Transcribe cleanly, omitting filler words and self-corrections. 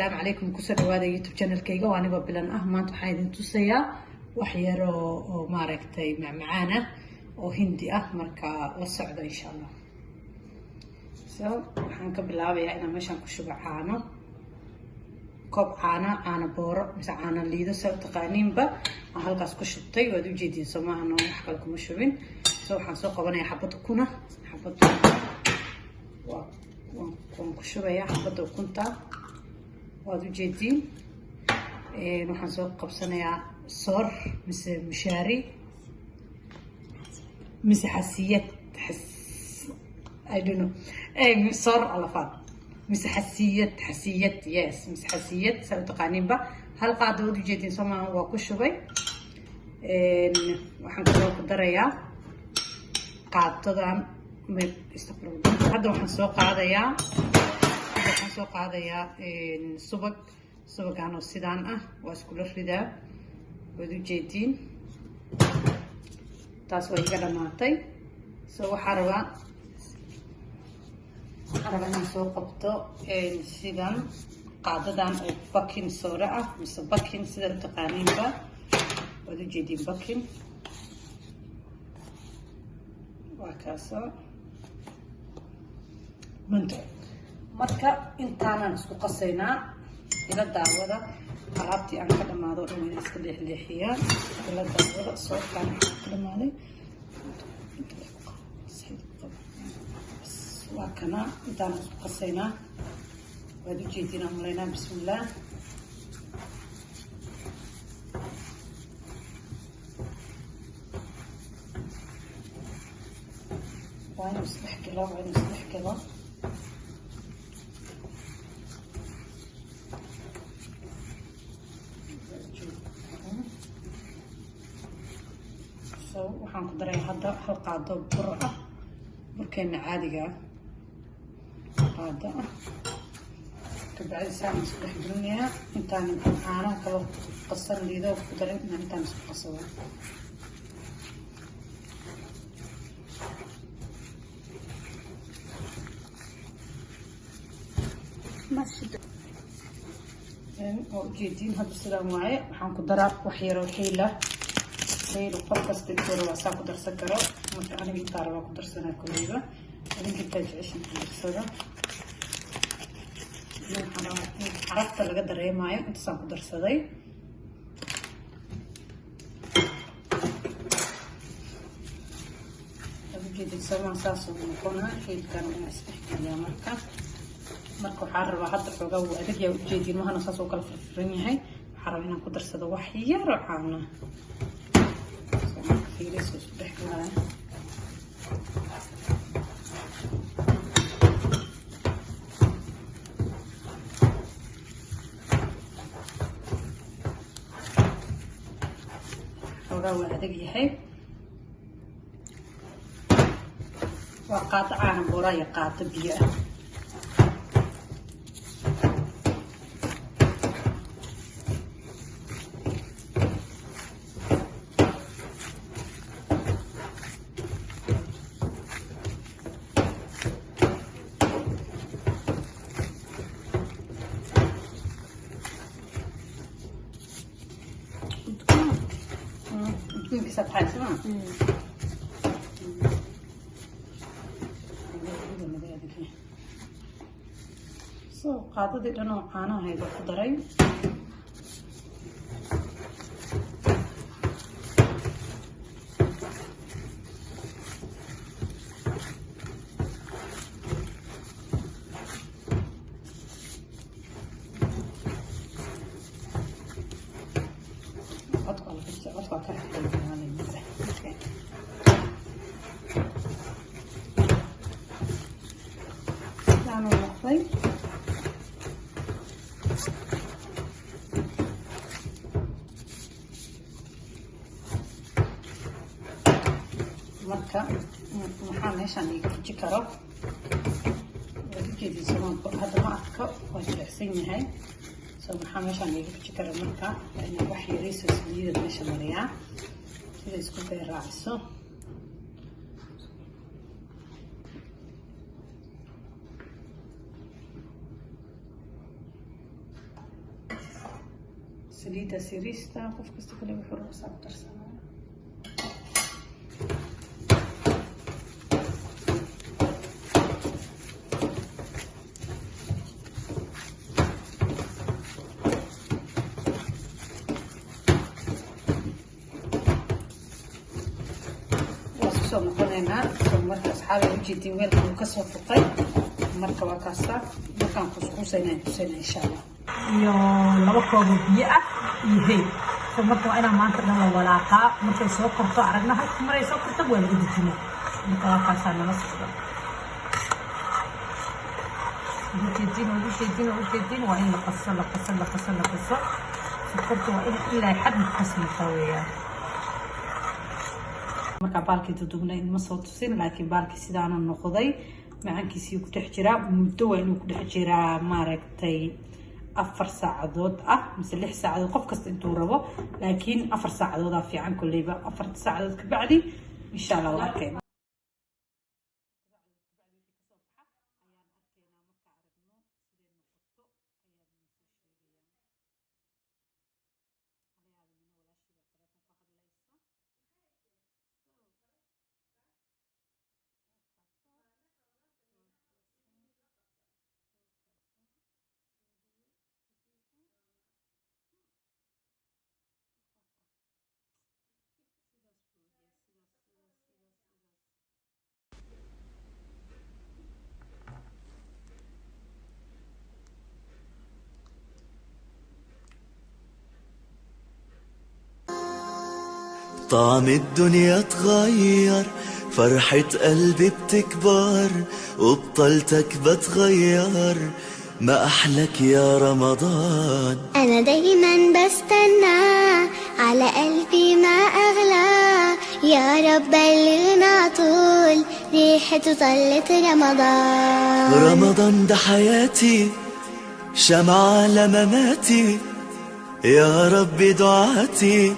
Asalaamu calaykum, kusoo dhawaada YouTube channelkayga oo anigoo Bilan ah. Maanta waxaan idin tusayaa wax yar oo maaragtay macmacaan ah oo Hindi ah. Marka la socdo, insha Allah. So waxaan ka bilaabayaa inaan meeshaan ku shubo caano, koob caano, caano booro mise caano liido, saa u taqaaniinba. Aan halkaas ku shubtay, waad ujeediin, soo maaha? No, wax kale kuma shubin. So waxaan soo qabanayaa xabad ukuna. Xabad waa waan ku shubayaa xabadda ukunta, waad ujeediin. Waxaan soo qabsanayaa soor mise mushaari mise xasiyad, I don't know, soor alafaan mise xasiyad, xasiyad, yes, mise xasiyad, saa u taqaaniinba. Hal qaado, waad ujeediin, soo maaha? Waa ku shubay. Waxaan kaloo ku darayaa qaadadan. Hadda waxaan soo qaadayaa, hadda waxaan soo qaadayaa subag. Subagaan oo sidaan ah waa iskula ridaa, waad ujeediin. Taas waa iga dhamaatay. So waxaa rabaa inaan soo qabto sidan qaadadan oo baking soda ah mise baking, sidaad u taqaaniinba, waad ujeediin. Baking waa kaasa manto. Marka intaanaan isku qasaynaa, ila daawada. Alaabtii aan ka dhamaado o dhan waa iska leexleexiyaa. Ila daawada. Soorkaan waxaan ka dhamaaday waa kana. Intaanaan isku qasaynaa, waad ujeediin aan malaynaa. Bismillaah. Waa inuu isdhex galo, waa inuu isdhex galo. So waxaan ku daray hadda hal qaado bur ah, burkeena caadiga ah, qaado ah. Kabacdi saan isku dhex gelinayaa. Intaan caanaha kala qasan liido ku darin, intaan isku qasado. Waa ujeediin, hadda sidaan waaye. Waxaan ku daraa wax yaroo xiila. Xiil qof kasta intuu rabaa saa ku darsan karo. Marka aniga intaa rabaa ku darsanaa koleyba, adinka intaa jeceshin ku darsada. Waxaan rabaa in carafta laga dareemaayo. Intaasaan ku darsaday. Waad ujeedin somaa? Saasuu noqonaa xiilkan inaa isdhexgeliyaa. Marka waxaa rabaa hadda xoogaa wuu adag yaa, ujeediin mahana? Saas oo kala firfiran yahay. Waxaa rabaa inaan ku darsado wax yaro caana. So marka fiiriso, isku dhex galaya. Xoogaa waa adag yahay. Waa qaato caana booraa iyo qaato biyo ah. Udgoonkiisa baxay, soo ma? So qaadadii dhan oo caanahayd oo ku daray. Codka waa laga, codka waa ka raxay. Sidaanuu noqday. Marka maxaa meeshaan iiga fuji karo? Waad ujeedin sooma? Hadda ma adko, waa jilicsan yahay. So maxaa meeshaan iiga fuji kara? Marka waa inaan wax yariiso saliida meesha mariyaa, sida isku kay raaciso. Saliidda siriista qof kasta kale wuxuu rabo saa ku darsanaa. Waa isku soo noqonaynaa. So marka, asxaabi, ujeedin weelka uu kasoo fuqay. Marka waa kaasa, markaan kuskuusayna tusayna, insha Allah, iyo 2 koob oo biyo ah iyo hey. So marka waa inaan maanta dhan la walaaqaa. Markay soo korto, aragna halka maray soo korto, waa laga dejinaa. Marka waa kaasaa, nala socda. Ujeedin, ujeedin, ujeedin, waa in la qaso, la qaso, la qaso, la qaso. Sokorta waa in ilaa xad qasmataa weeyaan. Markaa baalkii dudubnay ma soo tusin, laakiin baalkii sidaanu noqday. Macaankiisii ku dhex jiraa muddo, waa inuu ku dhex jiraa, maaragtay, 4 saacadood ah mise 6 saacadood, qof kasta intuu rabo, laakiin 4 saacadoodaa fiican. Kolleyba 4 saacadood kabacdi, insha Allah, waa arkayna. طعم الدنيا اتغير، فرحة قلبي بتكبر، وبطلتك بتغير، ما أحلك يا رمضان. أنا دايما بستنى، على قلبي ما أغلى، يا رب بلغنا طول ريحة طلة رمضان. رمضان ده حياتي، شمعة لمماتي، يا رب دعاتي.